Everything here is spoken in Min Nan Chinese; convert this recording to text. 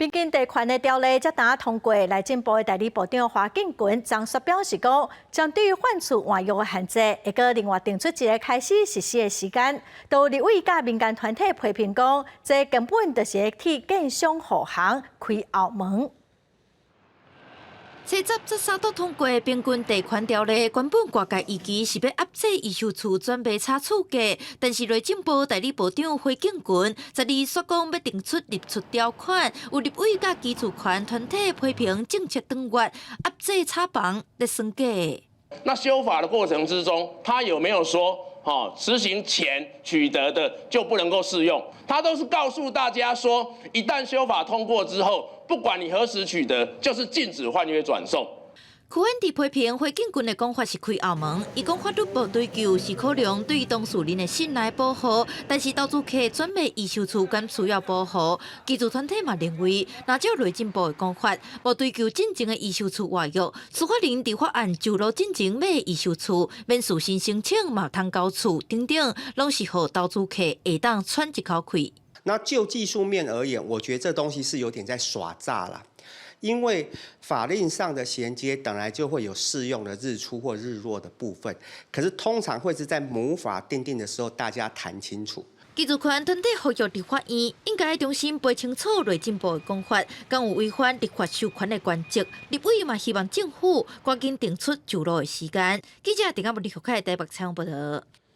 平均地權的條例才拄通過，內政部的代理部長華敬群昨昏表示講，針對換厝換約的限制，會閣另外定出一个開始實施的時間。都有立委佮民間團體批評講，這根本就是替建商護航開後門。初十才三讀通過平均地權條例，原本外界預期是欲壓制預售厝轉賣炒厝價，但是內政部代理部長華敬群12煞講欲定出入厝條款，有立委佮居住權團體批評政策轉彎，壓制炒房咧耍假。那修法的過程之中，他有沒有說，哈，實行前取得的就不能夠適用？他都是告訴大家說，一旦修法通過之後，不管你何時取得，就是禁止換約轉售。柯文哲批評華敬群的講法是開後門，伊講法律無追究是考量對當事人的信賴保護，但是投資客轉賣預售厝敢需要保護。居住團體嘛認為，若照內政部的講法，無追究進前的預售厝換約，司法人佇法案上路進前買預售厝，免事先申請嘛通交厝等等，攏是予投資客會當喘一口氣。那就技術面而言，我覺得這東西是有點在耍詐啦。因為法令上的銜接本來就會有適用的日出或日落的部分，可是通常會是在母法訂定的時候，大家談清楚。居住權團體呼籲立法院應該重新背清楚內政部的講法，敢有違反立法授權的原則。立委嘛希望政府趕緊定出上路的時間。記者鄭阿文、李福凱台北採訪報道。